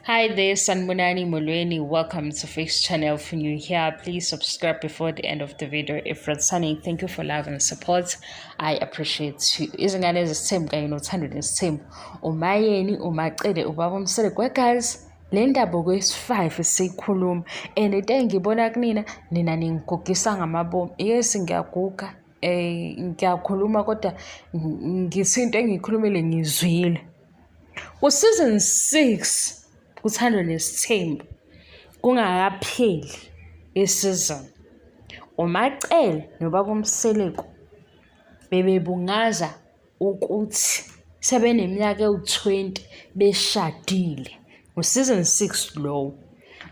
Hi there, Sanbonani Molweni. Welcome to Fix Channel. If you're new here, please subscribe before the end of the video. If returning, thank you for love and support. I appreciate you. Izingane zesithembu kanye nothando nesithembu. Umayeni, uMacele, ubaba uMseleku. Guys, le ndaba okwesi-5 siyikhuluma and into engibona kunina nina ningigugisa ngamabomu. Yes, ngiyaguga. Ngiyakhuluma kodwa ngithi into engiyikhulumile ngizwile. Ku-season 6 kuThando Nesithembu kungakapheli i-season, uMaCele nobaba uMseleku bebebungaza ukuthi sebeneminyaka ewu-20 beshadile. U-season 6 lowo.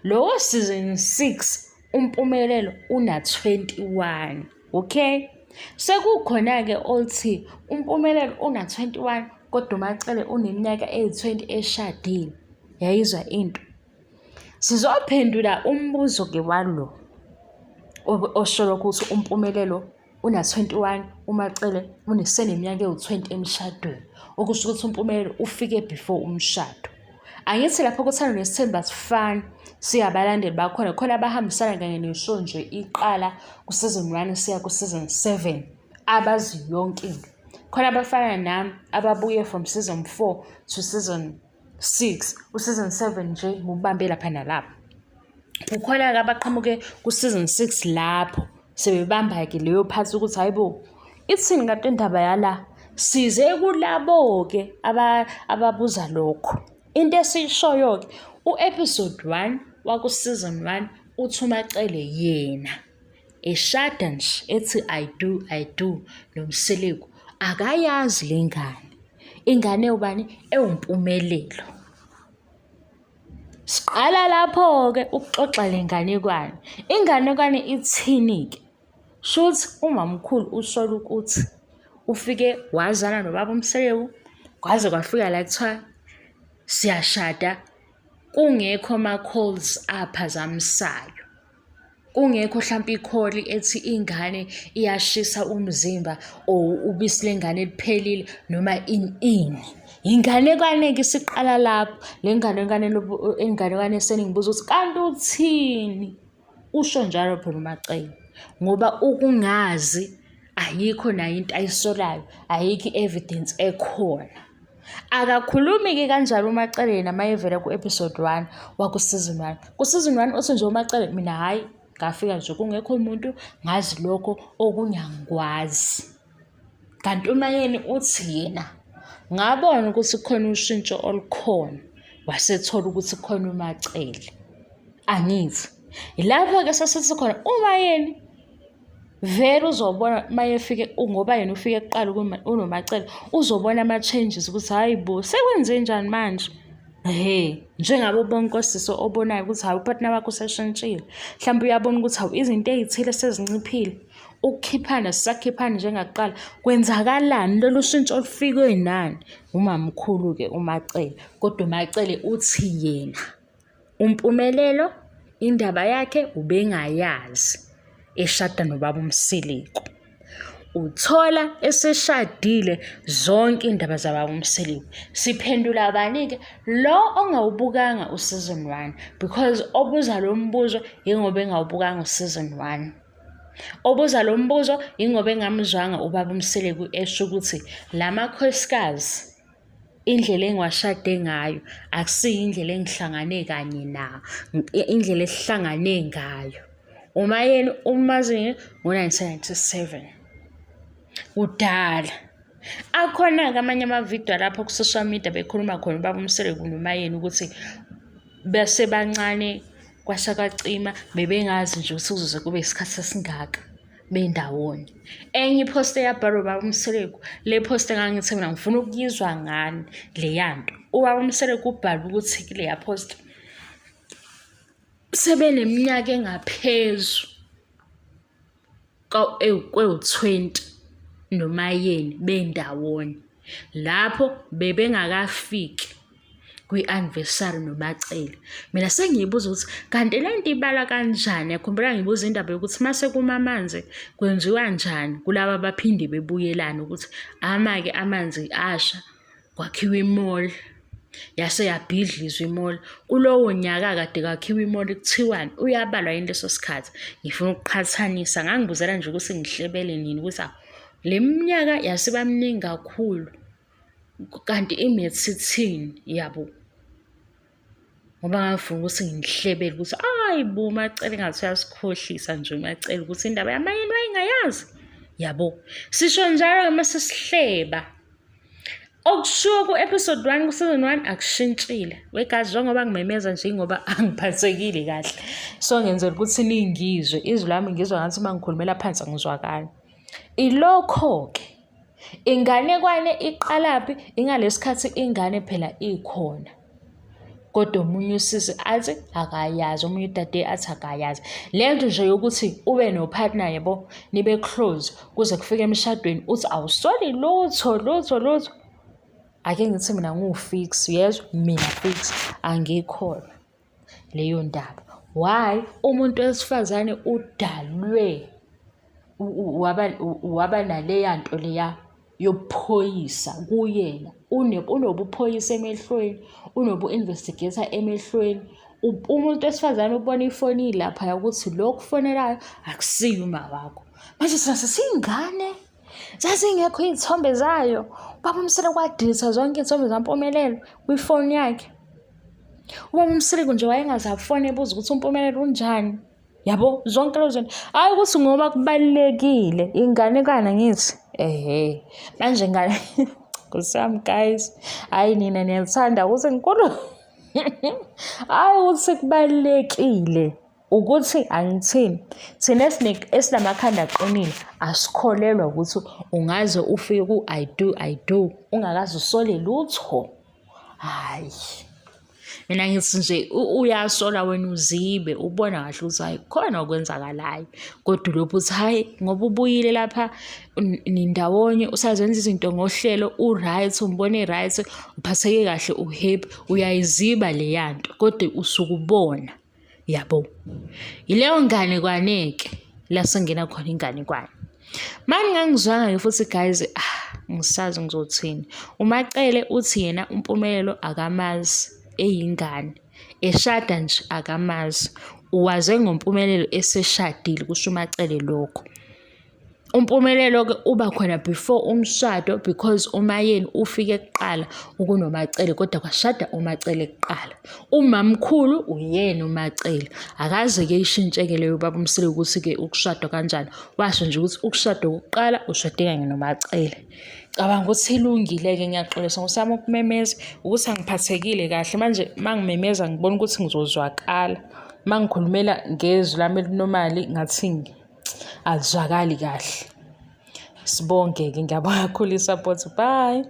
Lowo season 6 uMpumelelo una-21, okay? Sekukhona-ke othi uMpumelelo una-21 kodwa uMaCele uneminyaka eyi-20 eshadile. Yayizwa into. Sizophendula umbuzo-ke walo osho ukuthi uMpumelelo una-21, uMaCele uneseneminyaka ewu-20 emshadweni. Okusho ukuthi uMpumelelo ufike before umshado. Angithi lapho kuThando Nesithembu asifani singabalandeli bakhona, khona abahambisana kanye ne-show nje iqala ku-season 1 siya ku-season 7 abazi yonke into. Khona abafana nami ababuye from season 4 to season 6, u-season 7 nje ngikubambe lapha nalapha. Kukhona-ke abaqhamuke ku-season 6 lapho sebebamba-ke leyo part ukuthi hhayi bo, ithini kanti indaba yala? Size kulabo-ke ababuza lokho. Into esiyishoyo-ke, u-episode 1 waku-season 1 uthi uMaCele yena eshada nje ethi I do, I do noMseleku akayazi le ngane. Ingane ewubani? EwuMpumelelo. Siqala lapho-ke ukuxoxa le nganekwane. Inganekwane ithini-ke? Shuthi umamkhulu usola ukuthi ufike wazana nobaba uMseleku kwaze kwafika la kuthiwa siyashada kungekho ma-calls aphazamisayo. Kungekho hlampe ikholi ethi ingane iyashisa umzimba or ubisi lengane liphelile noma ini ini. Inganekwane-ke isiqala lapho le nganekwane inganekwane eseningibuza ukuthi kanti uthini? Usho njalo phela uMaCele ngoba ukungazi ayikho nayo into ayisolayo, ayikho i-evidence ekhona. Akakhulumi-ke kanjalo uMaCele yena uma evela ku-episode 1 waku-season 1. Ku-season 1 uthi nje uMaCele mina hhayi ngafika nje kungekho muntu ngazi lokho okunye angikwazi. Kanti uMayeni uthi yena ngabona ukuthi kukhona ushintsho olukhona wasethola ukuthi kukhona uMaCele. Angithi yilapho-ke sesithi khona uMayeni vele uzobona uma efike ngoba yena ufike kuqala unoMaCele uzobona ama-changes ukuthi hhayi bo sekwenzenjani manje. Hhe, njengabo bonke osisi obonayo ukuthi hhayi u-partner wakho useshintshile. Mhlawumbe uyabona ukuthi hawu izinto ey'thile sezinciphile. Ukukhiphana sisakhiphani njengakuqala. Kwenzakalani lolu shintsho olufike nani? Umamkhulu-ke uMaCele, kodwa uMaCele uthi yena uMpumelelo indaba yakhe ubengayazi eshada nobaba uMseleku. Uthola eseshadile zonke iy'ndaba zababa uMseleku. Siphendula bani-ke? Lo ongawubukanga u-season 1 because obuza lo mbuzo yingoba engawubukanga u-season 1. Obuza lo mbuzo yingoba engamzwanga ubaba uMseleku esho ukuthi la makhosikazi indlela engiwashade ngayo akusiyo indlela engihlangane kanye nawo, indlela esihlangane ngayo. Umayeni umazi ngo-1997 kudala. Akhona-ke amanye amavidiyo alapho ku-social media bekhuluma khona ubaba uMseleku noMayeni ukuthi besebancane kwasha kwacima bebengazi nje ukuthi kuzoze kube isikhathi esingaka bendawonye. Enye i-post eyabhalwa ubaba uMseleku, le post engangithi mina ngifuna ukuyizwa ngani leya nto. Ubaba uMseleku ubhale ukuthi kuleya post sebeneminyaka engaphezu kwewu-20 noMayeni bendawonye. Lapho bebengakafiki kwi-anniversary noMaCele. Mina sengiyibuza ukuthi kanti le nto ibala kanjani? Yakhumbula ngibuza indaba yokuthi mase kuma amanzi kwenziwa njani kulaba abaphinde bebuyelane ukuthi ama-ke amanzi asha kwakhiwa i-mall. Yase yabhidlizwa i-mall. Kulowo nyaka kade kwakhiwa i-mall kuthiwani? Uyabalwa yini leso sikhathi? Ngifuna ukuqhathanisa, ngangibuzela nje ukuthi ngihlebele nini ukuthi awu le minyaka yasiba miningi kakhulu kanti i-maths ithini yabo. Ngoba ngangifuna ukuthi ngihlebele ukuthi ayi bo uMacele ngathi uyasikhohlisa nje uMacele ukuthi indaba yamayeni wayengayazi yabo. Sisho njalo-ke uma sesihleba. Okushiwo ku-episode 1 ku-season 1 akushintshile. Wegazi njengoba ngimemeza nje ngoba angiphathekile kahle. So ngenzela ukuthi ningizwe. Izwi lami ngizwa ngathi uma ngikhulumela phansi angizwakali. Ilokho-ke inganekwane iqalaphi? Ingalesikhathi ingane phela ikhona. Kodwa omunye usisi athi akayazi, omunye udade athi akayazi. Le nto nje yokuthi ube no-partner yabo, nibe close kuze kufike emshadweni uthi awusoli lutho lutho lutho. Ake ngithi mina ngiwu-fix, uyezwa? Mina fix angikholwa leyo ndaba. Why? Umuntu wesifazane udalwe waba naleya nto leya yobuphoyisa kuyena. Unobuphoyisa emehlweni, unobu-investigator emehlweni. Umuntu wesifazane ubona ifoni ilaphaya ukuthi lo okufonelayo akusiye uma wakho. Manje thina sesiyingane, zazingekho iy'thombe zayo. Ubaba uMseleku wadilitha zonke iy'thombe zaMpumelelo kwifoni yakhe. Ubaba uMseleku nje wayengaze afone ebuza ukuthi uMpumelelo unjani. Yabo zonke lezo zinto. Hhayi ukuthi ngoba kubalulekile inganekwane angithi ehhe manje ngane Nkosi yami guys, hhayi nina niyathanda ukuthi ngikhulume. Hhayi ukuthi kubalulekile ukuthi angithini thina esinamakhanda aqinile asikholelwa ukuthi ungaze ufike ku-I do I do ungakaze usole lutho. Hhayi. Mina ngithi nje uyasola wena uzibe ubona kahle ukuthi hhayi khona okwenzakalayo kodwa ulokhu uthi hhayi ngoba ubuyile lapha nindawonye usazenza izinto ngohlelo u-right umbona e-right uphatheke kahle u-happy uyayiziba leya nto kodwa usuke ubona. Yabo. Yileyo nganekwane-ke la sengena khona inganekwane. Uma ningangizwanga-ke futhi guys, ah, ngisazi ngizothini. UMaCele uthi yena uMpumelelo akamazi eyingane. Eshada nje akamazi. Uwaze ngoMpumelelo eseshadile kusho uMaCele lokho. UMpumelelo-ke uba khona before umshado because uMaYeni ufike kuqala ukunoMaCele kodwa kwashada uMaCele kuqala. Umamkhulu uyena uMaCele. Akaze-ke ishintshe-ke leyo baba uMseleku ukuthi-ke ukushadwa kanjani. Washo nje ukuthi ukushada okokuqala ushade kanye noMaCele. Cabanga ukuthi ilungile-ke ngiyaxolisa nkosi yami ukumemeza ukuthi angiphathekile kahle manje uma ngimemeza ngibona ukuthi ngizozwakala. Uma ngikhulumela ngezwi lami elinomali ngathi alizwakali kahle. Sibonge-ke ngiyabonga kakhulu i-support. Bye.